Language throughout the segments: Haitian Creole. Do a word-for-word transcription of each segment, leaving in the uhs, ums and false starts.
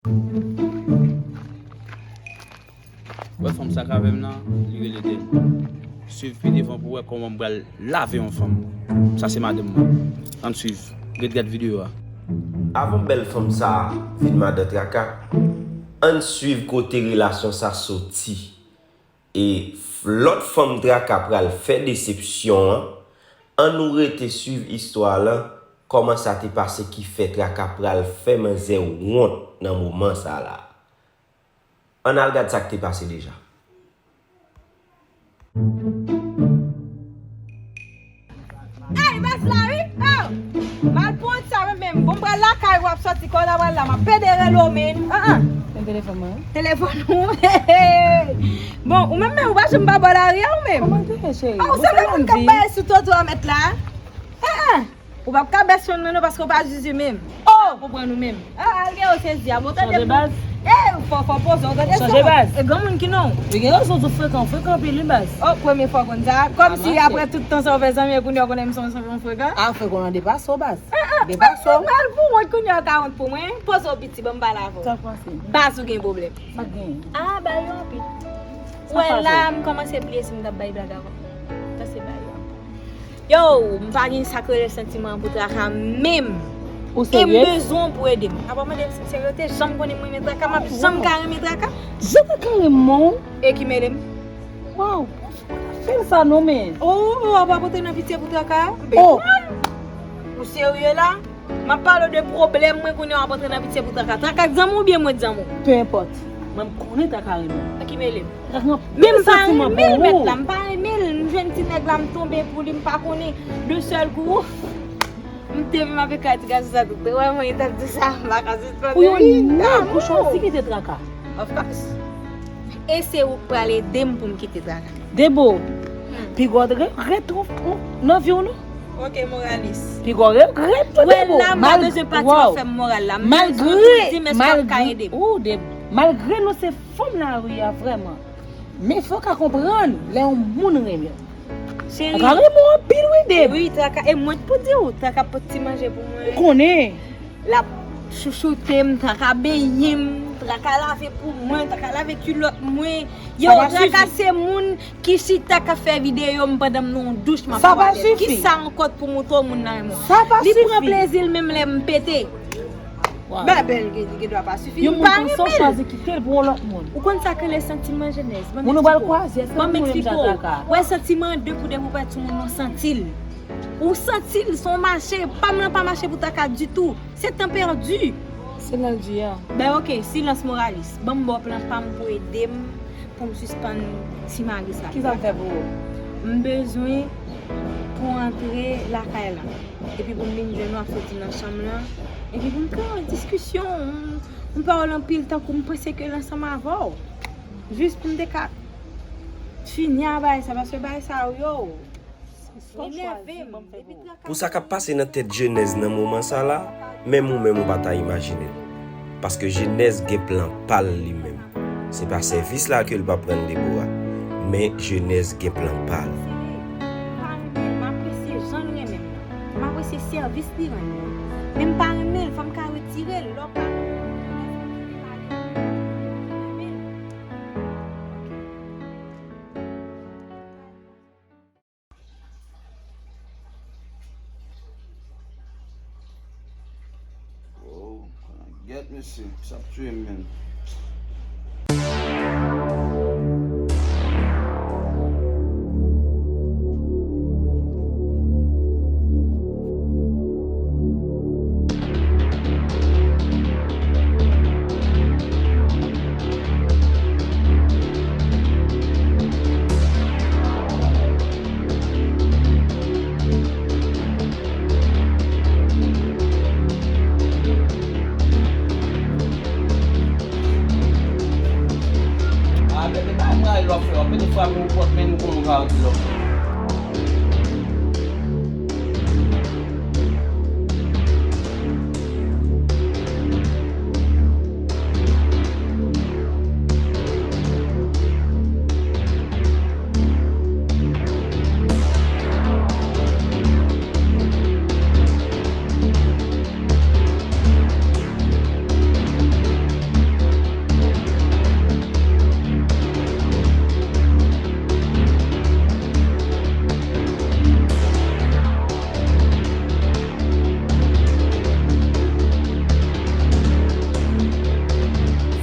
Wè fanm sa k avè m nan, li rele Dèn. Swiv pi devan pou wè kòman m pral lave yon fanm. Sa se madanm mwen. Ann swiv. Ret gad videyo a. Avan bèl fanm sa a vin madan traka, ann swiv kote relasyon sa soti. E f- lòt fanm traka pral fè desepsyon an. Ann nou rete swiv istwa lan, kòman sa te pase ki fè traka pral fè manzè wont nan moman sa la. Ann al gad sa k te pase deja. Ay, baz la, wi. Oh! Malpwòt sa, mwen menm. Bon, m pral lakay, w ap sòti, kò la, pral la, m ap pede rele w, men. Ah, ah. Men telefòn mwen. Telefòn ou. Bon, ou menm, men, ou pa janm pa bò lari a, ou menm. Kòman te ye, cheri? Ah, ou sanble moun k ap bay sou toto a, mèt la. Ah, ah. Ou p ap ka bès yon nan, non, paske w pa zuzu menm. Oh! Ou konprann ou menm. Ah, al gen ou sezi a, bon, tande. Chanje baz. Eh, fò, fò poze, w tande. Chanje baz. E granmoun ki non. Li gen rezon, tou frekan, frekan anpil, wi, baz. Oh, premye fwa w konn sa. Kòmsi apre tout tan sa w fè zanmi, kounye a w konnen m se yon frekan. Ah, frekan, w depase w, baz. Ah, ah, depase w. Mal pou wont, kounye a w ta wont pou mwen. Poze w piti, ban m pale avè w. Sa k pase? Baz, ou gen pwoblèm. Sa k genyen? Ah, ba yo anpil. Ou wè la, m kòmanse bliye si m t ap bay blag avè w. Sa se ba yo anpil. Yo, m pa gen sa k rele santiman pou traka menm. Ou serye? E m bezwen w pou ede m. Apa w mande m si m serye? Ou te janm konnen m renmen traka, m ap janm ka renmen traka? Je te ka renmen w. E ki mele m? Waw, fè l sa non, men. Oh, oh, oh, apa w pote nan pitye pou traka? Oh! Ou serye la? M ap pale w de pwoblèm mwen, kounye a w ap antre nan pitye pou traka. Traka k zanmi w oubyen mwen k zanmi w? Peu importe. Mwen, m konnen traka renmen w. Sa ki mele m? Men m pa renmen l, mèt la, m pa renmen l. M jwenn ti nèg la, m tonbe pou li, m pa konnen. De sèl kou, ouf! M te vin m ap ekri ti gason sa tout. Wè, mwen, li t ap di sa, m pa ka sispann. Pou yon nèg, ou chwazi kite traka. Of course. E se ou k pral ede m pou m kite traka. Debo, hmm, piga w ret, ret nan vi w, non? Ok, moralis. Piga w ret, ret, Debo. Wè, la, m pa bezwen pati w ap fè m moral la. M bezwen pou di m èske w ap ka ede m. Ou, Debo, malgre nou se fanm lari a, vrèman. Men fò w ka konprann lè yon moun renmen w. Cheri. Traka renmen w anpil, wi, Deb. Wi, traka, e mwen t pou di w, traka pot ti manje pou mwen. Ou konnen. L ap chouchoute m, traka benyen m, traka lave pou mwen, traka lave kilòt mwen. Yo, traka se moun ki chita k ap fè videyo m pandan m nan yon douch, m ap pale. Sa pa sifi. Kisa ankò t pou montre w moun nan renmen w? Sa pa sifi. Li pran plezi l menm lè m pete. Bèbè, l gen, li gen dwa pa sifi. Yon moun konsa w chwazi kite l pou yon lòt moun. Ou konn sa k rele santiman jenès? Moun ou pral kwaze, èske moun yo menm jan traka? Wè santiman an de kou depi w pati sou moun nan, w santi l. Ou santi l, se yon mache, pa m nan pa mache pou traka ditou. Se tan pèdi. Se nan l di a. Ben ok, silans moralis. Ban m ba w plan pa m pou ede m, pou m sispann simaye sa. Kisa m fè pou ou? M bezwen pou w antre lakay la. Epi pou m vin jwenn ou ap soti nan chanm lan. Epi pou m ka yon diskisyon, yon, yon pawòl anpil tankou m prese ke l ansanm avè w. Jis pou m te ka fini a bagay sa, paske bagay sa yo, yo enève m. Epi traka. Pou sa k ap pase nan tèt Jenèz nan moman sa la, menm ou menm ou pa ta imajine l. Paske Jenèz gen plan pa l li menm. Se pa sèvis la ke l p ap rann Debora, men Jenèz gen plan pa l. M pa renmen l, m apresye jan l renmen m nan. M apresye sèvis li rann mwen. Men m pa renmen l, fò m ka retire l. Lè w pa renmen yon moun, fò w kite pale pou li, pou l renmen l. Oh, gèt mesye, sa ap tiye m menm. Ah, bebe, bay mwen al lòk fè, wè. Pete frape yon pòt, men nou konn ou ka antre lòk fè.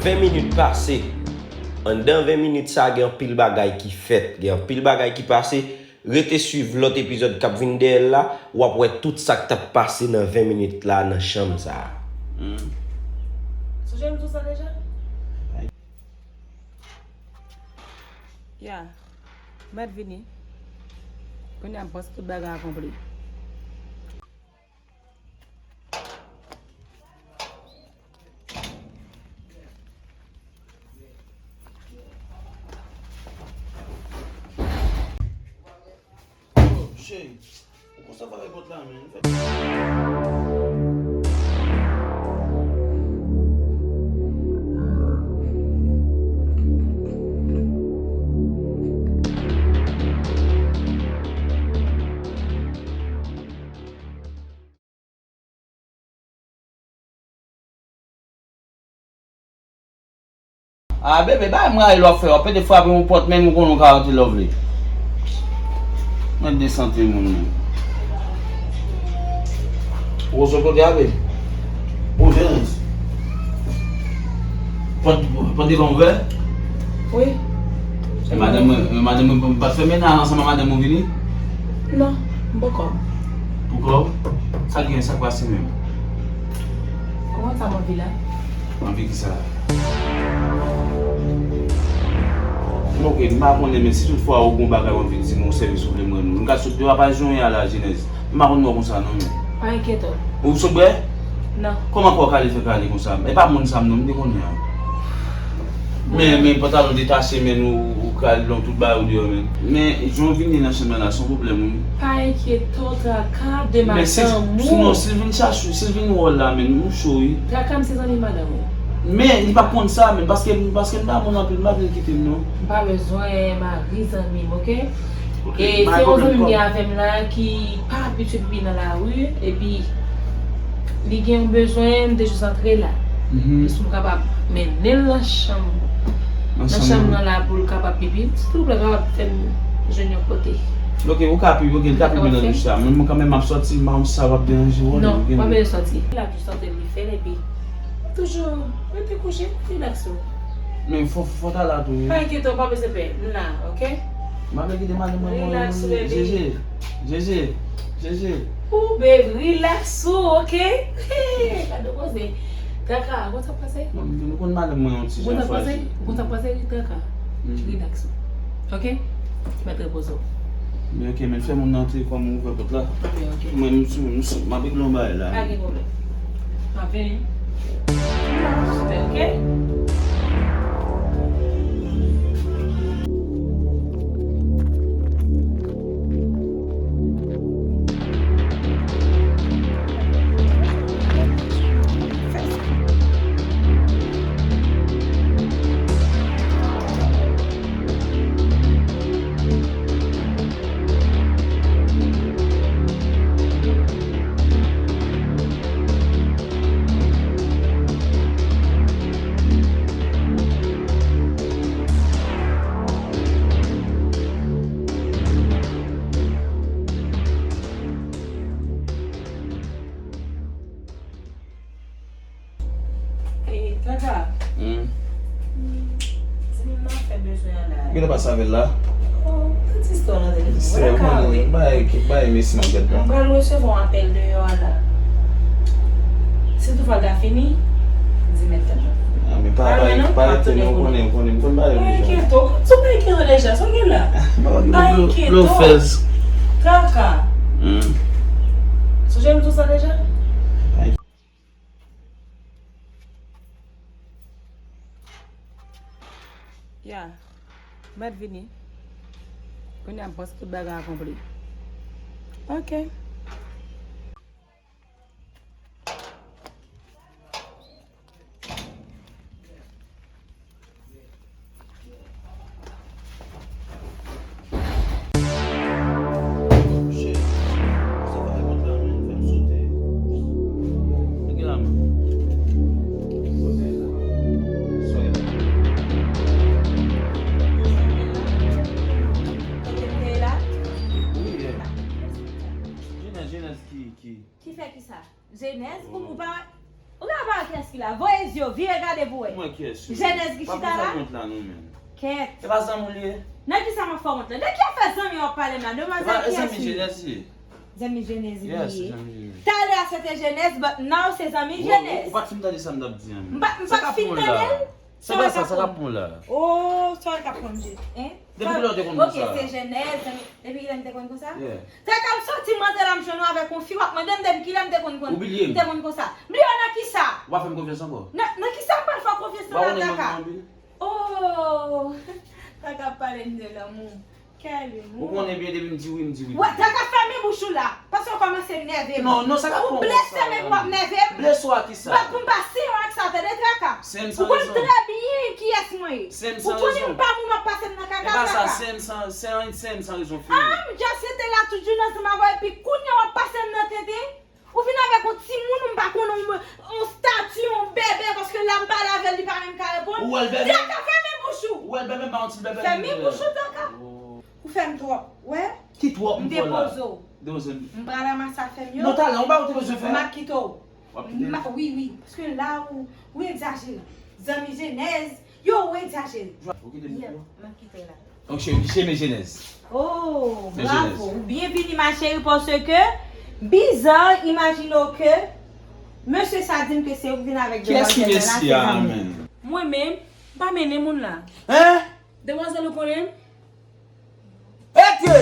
Ven minit pase. Anndan ven minit sa, gen anpil bagay ki fèt, gen anpil bagay ki pase. Rete swiv lòt epizòd k ap vin dèyè l la, w ap wè tout sa k t ap pase nan ven minit la nan chanm sa a. Hmm. Sonje m di w sa deja? Ya, mèt vini. Kounye a m panse tout bagay akonpli. Oh, cheri, ou konsa pa repòt la, men. Ah, bebe, bay m rayi lè w ap fè. W ap pete frape yon pòt, menm ou konnen w ka rantre lè w vle. Mwen desanti moun, menm. Ou sot kote a, bebe? Ou Venus? Pòt, pòt devan ouvè? Wi. E madanm mwen, e madanm mwen pa t fèmen la ansanm ak madanm ou vini? Non, m poko. Poko? Sa gen, sa k pase menm? Kòman sa, m anvi la? Anvi kisa? Ok, m pa konnen, men si tout fwa ou gon bagay w anvi di m, yon sèvis ou vle m rann ou, m ka sot deyò a pa jwenn a la jenès. M pa konn wè w konsa non, men. Pa enkyete w. Ou sot bwè? Non. Kòman kò w kale fè kale konsa? E pa moun sa m non, m te konnen an. Men, men pantalon detache, men ou, ou kale long tout bagay ou deyò, men. Men, jan w vini nan chanm nan la, se yon pwoblèm, wi. Pa enkyete w, Traka, de madanm ou. Non, si l vin chache, si l vin wè w la, men, m cho, wi. Traka, m se zanmi madanm ou. Men, li p ap konn sa, men, paske, paske m pa moun anpil, m pa vle l kite m, non. M pa bezwen mari zanmi m, ok? Ok, e se yon zanmi m gen avè m la ki pa abitye pipi nan lari, epi li gen yon bezwen, m te jis antre la. Mhm. E si m kapab mennen l nan chanm, nan chanm nan la pou l kapab pipi, silvouplè kapab fè m jwenn yon kote. Ok, ou ka pipi, ok, l ka pipi nan douch la. Men mwen kanmenm m ap sòti, m pa konn si sa p ap deranje w, non, ou pa bezwen sòti. La jis antre l fè l, epi toujou rete kouche, rilaks ou. Men fò, fò ta la tou, wi. Pa enkyete w, pa bezwen pè. M la, ok? M ap kite madanm mwen mwen Jeje. Jeje. Jeje. Ou, babe, rilaks ou, ok? Gade koze. Traka, konn sa k pase? Bon, nou konn madanm mwen yon ti jan fwaji. Konn sa k pase? Konn sa k pase, rilaks ou. Ok? Mèt repoze w. Men ok, men fè moun nan antre kòm ou ouvè pòt la. Ok, ok. Mwen, m sou, m sou, m ap regle yon bagay la. Pa gen pwoblèm. M ap vini. M ap vini, ok? E, Traka. Hmm. Timoun nan fè bezwen an la. Ou genlè pase avè l la? Oh, tout istwa nan telefòn. Sè, ou konnen, bay, bay mesye nan gad la. M pral resevwa yon apèl deyò a la. Si toutfwa l ta fini, di mèt tèt mwen. Ah, men pa, pa, pa enkyete w, ou konnen, ou konnen, m konn bagay yo deja. Pa enkyete w, si w pa enkyete w deja, sa w gen la? Pa enkyete w. Traka. Hmm. Sonje m di w sa deja? Ya, mèt vini. Kounye a m panse tout bagay akonpli. Ok. Jenès, Jenès ki, ki. Ki fè kisa? Jenès, ou, ou pa, ou pa wè kiyès La, voye zye w, vire gade pou wè. Mwen kiyès yo? Jenèz ki chita la? Pa pou fè wont la non, menm. Kèt. E pa zanmi w li ye? Nan ki sa m ap fè wont la? De ki afè zanmi w ap pale m la? Demwazèl, kiyès ou ye? E pa zanmi Jenèz li ye? Zanmi Jenèz li ye. Yes, zanmi Jenèz. Talè a se te Jenèz, but now se zanmi Jenèz. Ou, ou, ou pa t fin tande sa m t ap di an, menm. M pa, m pa t fin tande l? Sa pa sa, sa k ap pran w la? Oh, sa k ap pran m je, hein? Depi kilè w te konn konsa? Ok, se Jenèz, zanmi. Depi kilè m te konn konsa? Yeah. Traka, m soti m antre la, m jwenn ou avèk yon fi, w ap mande m depi kilè m te konn konn. Ou bliye m? M te konn konsa. M bliye w nan kisa? Ou pa fè m konfyans ankò? Nan, nan kisa m pral fè w konfyans la, Traka? Ou pa konnen m renmen w anpil? Oh! Traka ap pale m de lanmou. Kè lanmou. Ou konnen byen depi m di wi, m di wi. Wè, Traka, fèmen bouch ou la. Paske w kòmanse nève m. Non, non, sa k ap pran w konsa la? Ou blese m epi w ap nève m. Blese w a kisa? Ba pou m pa siyen w ak sa, tande, Traka. Ou konn trè byen kiyès mwen ye. Ou konnen m pa moun w ap pase m nan kaka, Traka. E pa sa, siyen m san, siyen m san rezon fini. Ah, m just rete la tout jounen ansanm avè w, epi kounye a w ap pase m nan tenten. Ou vin avèk yon timoun, m pa konnen, yon, yon stati, yon bèbè, paske lè m pale avè l, li pa menm ka reponn. Ou wè l bèbè? Traka, fèmen bouch ou! Ou wè l bèbè, m pa yon ti bèbè. Fèmen bouch ou, Traka. Oh. Ou fè m twòp, wè? Ki twòp m fè w la? M depoze w. Depoze m. M pral ranmase afè m yo. Non, talè, ou pa ou te bezwen fè? M ap kite w. W ap kite m? M a, wi, wi, paske la ou, ou egzajere. Zanmi Jenèz, yo, ou egzajere. Ou kite m pou ou? M ap kite w la. Donk, cheri, cheri, men Jenèz. Oh, bravo. Ou byen vini, ma chérie, paske bizarre, imagine w ke mesye sa di m ke se ou ki vin avèk demwazèl la, se zanmi. Kiyès ki mesye a, menm? Mwen menm, m pa mennen moun la. Hein? Demwazèl, ou konnen m? Ete!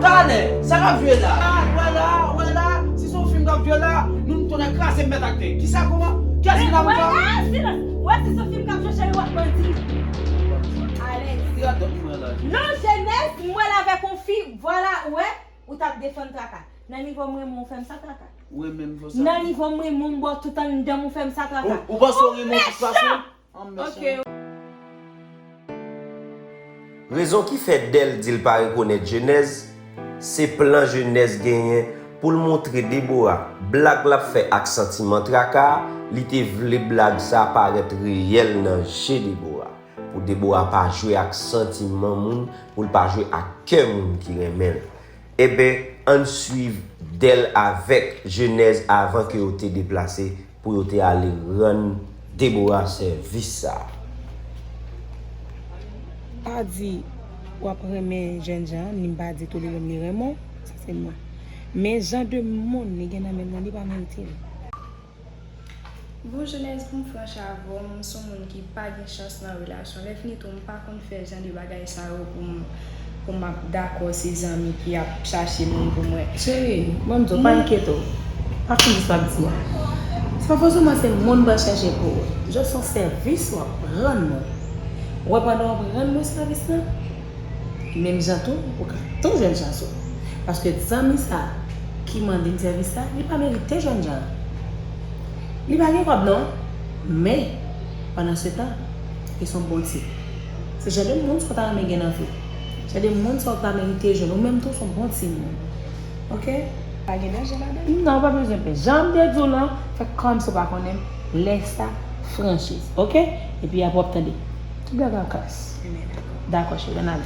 Talè, sa k ap jwe la? Ah, wè la, wè la, si se yon fim k ap jwe la, nou, nou tounen kraze m mèt ak tè. Kisa, kòman? Kiyès ki nan sa? Wè la, silans! Wè, si se yon fim k ap jwe, cheri, w ap bandi. Alèz. Ki radòt m wè la? Non, Jenèz, m wè l avèk yon fi, vwala, ou wè, ou t ap defann Traka. Nan nivo m renmen w, ou fè m sa, Traka. Ou renmen m fò sa? Nan nivo m renmen w, m ba w tout anndan m, ou fè m sa, Traka. Ou, ou panse w renmen w tout fason? Ou mechan! Ok. Rezon ki fè Dèl di l pa rekonèt Jenèz, se plan Jenèz genyen pou l montre Debora blag l ap fè ak santiman Traka a, li te vle blag sa a parèt reyèl nan je Debora, pou Debora pa jwe ak santiman moun, pou l pa jwe ak kè moun ki renmen l. Eben, ann swiv Dèl avèk Jenèz avan ke yo te deplase pou yo te ale rann Debora sèvis sa a. Pa di w ap renmen jènjan an, ni m pa di tou li menm li renmen w, sa se mwen. Men jan de moun li gen nan men l lan, li pa merite l. Bon, Jenèz, pou m franch avè w, m se yon moun ki pa gen chans nan relasyon. Lè fini tou, m pa konn fè jan de bagay sa yo pou m, pou m ap dakò se zanmi ki ap chache moun pou mwen. Cheri, ban m di w, pa enkyete w. Pa fin di sa w ap di a. Se pa fòseman se moun m pral chache pou ou. Just se yon sèvis w ap rann mwen. Ou wè pandan w ap rann mwen sèvis lan, menm jan tou, ou ka tou jwenn chans ou. Paske zanmi sa ki mande m sèvis sa, li pa merite jènjan an. Li pa gen kòb non. Men, pandan se tan, li se yon bon tip. Se jan de moun sa w ta renmen gen nan vi w. Jan de moun sa w ta merite jwenn. Ou menm tou se yon bon timoun. Ok? Pa gen danje ladan l? Non, pa bezwen pè. Jan m te di w lan, fè kòmsi w pa konnen m. Lè sa, franchiz. Ok? Epi apre w ap tande. Tout bagay an klas. Dakò, cheri, ann ale.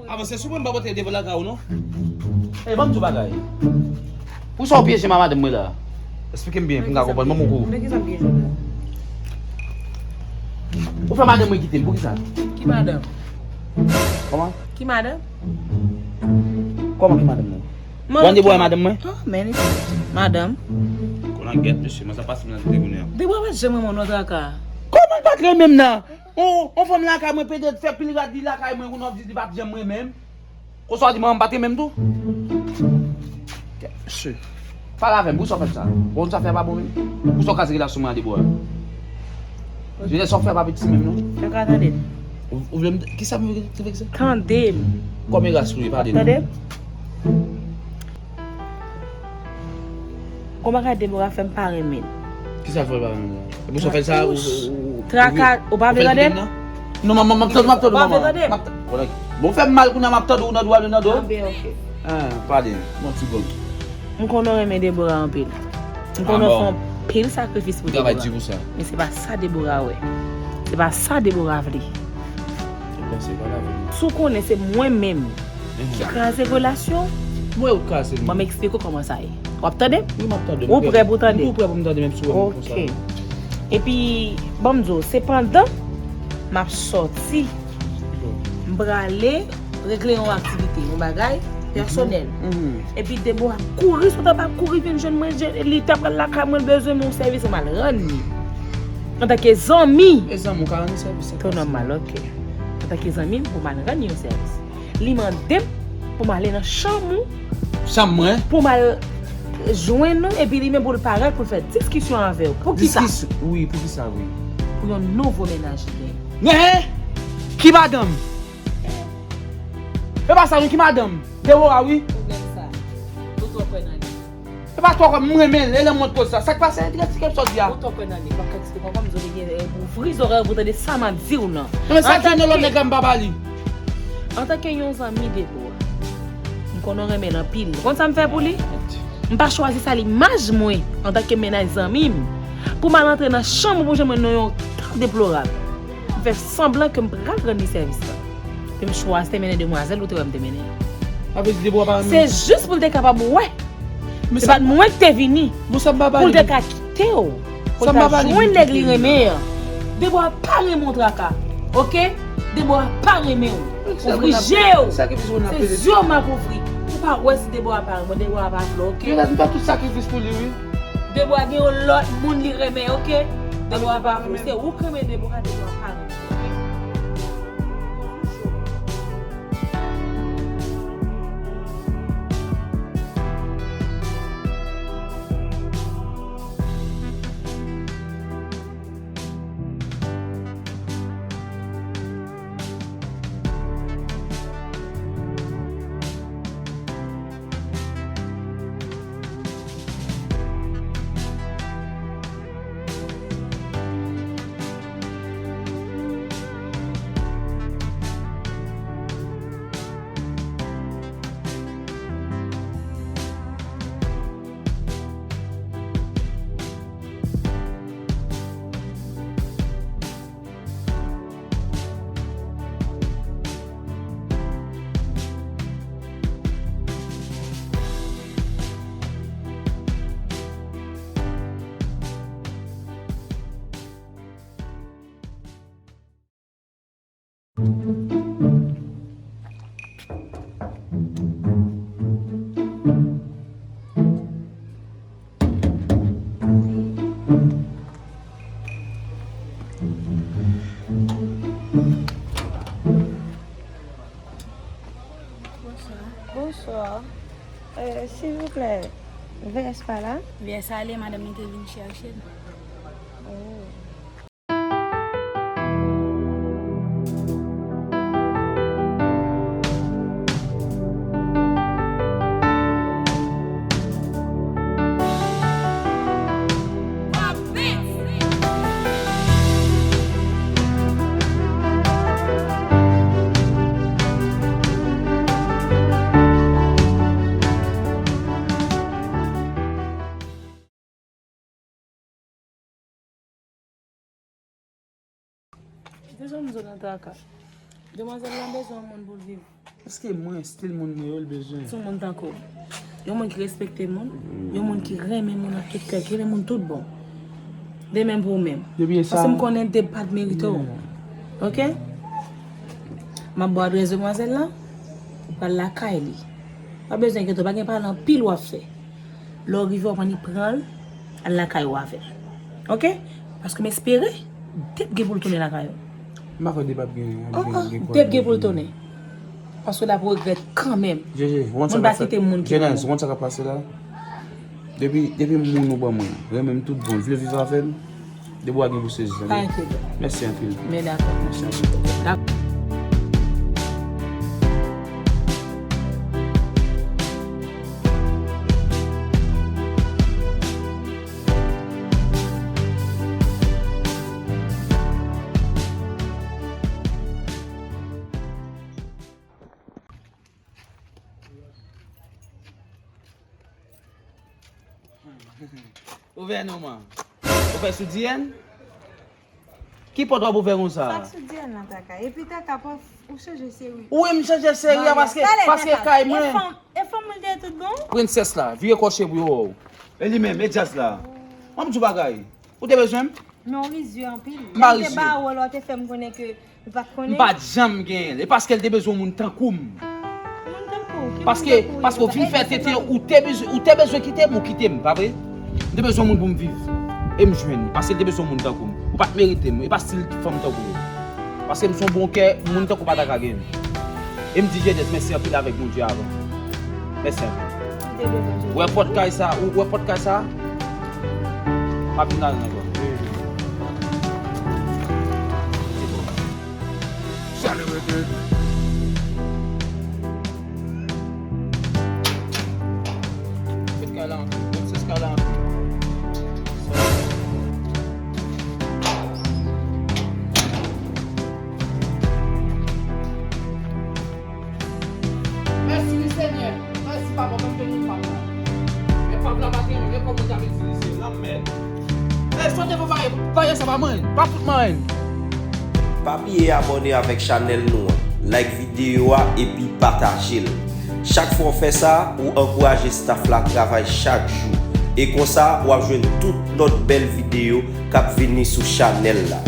Avanse sou mwen, m pa pote devan lakay ou non. Ey, ban m di w bagay. Poukisa w pyeje m a madanm mwen la? Eksplike m byen pou m ka konprann. Ban m yon kou. Ou fè madanm mwen kite m, poukisa? Ki madanm? Kòman? Ki madanm? Kòman ki madanm mwen? Ou ann debwè madanm mwen? Oh, men li madanm. Konan gèt mesye, mwen sa pase m nan tete kounye a. Debwè pa t janm renmen w non, Traka. Kòman l pa t renmen m nan? On, on fanm lakay mwen pede fè pil rad li lakay mwen, kounye a w ap di li pa t janm renmen m. Konsa w di manman m pa t renmen m tou? Mesye, pale avè m, poukisa w fè m sa? Ou konn sa w fè a pa bon menm? Poukisa w kraze relasyon mwen a Debora? Jenès, sa w fè a pa piti menm non. Traka, tande m. Ou, ou vle m, kisa m vle, vle, vle? Tande m. Kòm eras ou ye, pale non. Tande m. Gon bagay Debora fè m pa renmen l. Kisa l fè w pa renmen l? Epi w fè l sa, ou, ou, ou, Traka, ou pa vle tande m? Non, manman, m ap tande w, m ap tande w, manman. Ou pa vle tande m? M ap ta-, bon, fè m mal kounye a, m ap tande w nan dwa, nan do. Ah, ben, ok. Ah, pale, mon ti gòl. M konnen w renmen Debora anpil. M konnen w fè anpil sakrifis pou Debora. M travay di pou sa. Men se pa sa Debora wè. Se pa sa Debora vle. Se pa, se pa la vle. Si w konnen se mwen menm ki kraze relasyon, mwen ou kraze l. Ban m eksplike w kòman sa ye. W ap tande m? Wi, m ap tande m. Ou prè pou tande? M tou prè pou m tande, menm si w wè m konsa. Ok. Epi, ban m di w, sepandan, m ap sòti. M prale regle yon aktivite, yon bagay pèsonèl. Epi Debora kouri sot anba, kouri vin jwenn mwen, li t ap pral lakay mwen, l bezwen yon sèvis, m al rann li. Antanke zanmi. E zanmi w ka rann sèvis, se fasil. Nòmal, ok. Antanke zanmi m, pou m al rann li yon sèvis. Li mande m pou m ale nan chanm ou. Chanm mwen? Pou m al jwenn ou, epi li menm pou l parèt, pou l fè diskisyon avè w. Poukisa? Diskisyon, wi, poukisa, wi? Pou yon nouvo mennaj li genyen. Ki madanm? E pa sa, wi, ki madanm? Debora, wi. Pwoblèm sa. Ou twò kwè nan li. E pa twò kwè, m renmen l, e lè m wont koz sa. Sa k pase? Gade sa k ap sòti a. Ou twò kwè nan li, m ap ka eksplike w kòman m di w li gen, eh, ouvri zòrèy w pou tande sa m ap di w lan. Non, men sa k gen nan lòt nèg la, m pa ba li. Antanke yon zanmi Debora, m konnen w renmen l anpil. Ou konn sa m fè pou li? M pa chwazi sal imaj mwen antanke mennaj zanmi m pou m al antre nan chanm ou pou jwenn mwen nan yon tan deplorab. M fè sanblan ke m pral rann li sèvis lan. Ke m chwazi te mennen demwazèl ou te wè m te mennen. Sa vle di Debora pa renmen m? Se jis pou l te kapab wè. Se pa t mwen ki te vini. Pou l te ka kite w. Pou l ta jwenn nèg li renmen an. Debora pa renmen w traka. Ok? Debora pa renmen w. Ouvri je w. Se zye w m ap ouvri. Ou pa wè si Debora pa renmen w. Debora pa vle w, ok? Yo la di m fè tout sakrifis pou li, wi. Debora gen yon lòt moun li renmen, ok? Debora pa vle w. Se ou k renmen Debora, Debora pa renmen w, ok? Bonsoir. Bonsoir. Euh, silvouplè, V S pa la? V S ale, madanm li te vin chèche l. Oh. Se sa m di w nan traka. Demwazèl lan bezwen yon moun pou l viv. Èske mwen, estil moun mwen yo, l bezwen? Se yon moun tankou w. Yon moun ki respekte moun, yon moun ki renmen moun ak tout kè, ki renmen moun tout bon. De menm pou ou menm. Paske m konnen Deb pa t merite w. Ok? M ap ba w adrès demwazèl lan, ou pral lakay li. Pa bezwen enkyete w, pa gen pale anpil w ap fè. Lè w rive, w ap annik pran l, al lakay ou avè l. Ok? Paske m espere, Deb gen pou l tounen lakay ou. M pa kwè Deb ap gen, ap gen, gen kouraj. Deb gen pou l tounen. Paske l ap regrèt kanmenm. Moun pa kite moun ki renmen. Ou konn sa k ap pase la? Depi, depi moun ou ban mwen, renmen m tout bon, vle viv avè m, Debora gen pou sezi, tande? Pa enkyete. Mèsi anpil. Men dakò. Mèsi anpil. Dakò. Gouvènman. Ou fè sou D N? Ki pòt w ap ouvè konsa? Sa k sou di an nan Taka? Epi Taka, pòf, ou chanje seri. Wi, m chanje seri a paske, paske kay mwen. E fanm, e fanm ou te tout bon? Prensès la, vire kòche pou yo wè w. E li menm, e djaz la. An m di w bagay. Ou te bezwen m? Men w rizye anpil. M pa rizye. Lè m te ba w lè w te fè m konnen ke ou pa t konnen. M pa t janm genyen l. E paske l te bezwen moun tankou m. Moun tankou w? Ki moun tankou w yo? Paske, paske w vin fè tenten, ou te bezwen, ou te bezwen kite m, ou kite m, pa vre? M te bezwen moun pou m viv. E m jwenn li, paske l te bezwen moun tankou m. Ou pa t merite m, e pa stil fanm tankou w. Paske m se yon bon kè, moun tankou w pa ta ka gen m. E m di Jedes mèsi anpil avèk Bondye avan. Mèsi anpil. Ou wè pòt kay sa, ou wè pòt kay sa? M ap vin ladan ankò. Charlie Records. Fèt kay la anpil, prensès kay la anpil. Mèsi wi Senyè. Mèsi papa, mwen te moun pa mwen. Men pap la pa te renmen kòman w t ap itilize l nan men. Ey, sote pou bagay, bagay sa pa mwen, pa fout mwen. Pa bliye abòne avèk chanèl nou an, like videyo a epi pataje l. Chak fwa w fè sa, ou ankouraje staff la travay chak jou. E konsa, w ap jwenn tout lòt bèl videyo k ap vini sou chanèl la.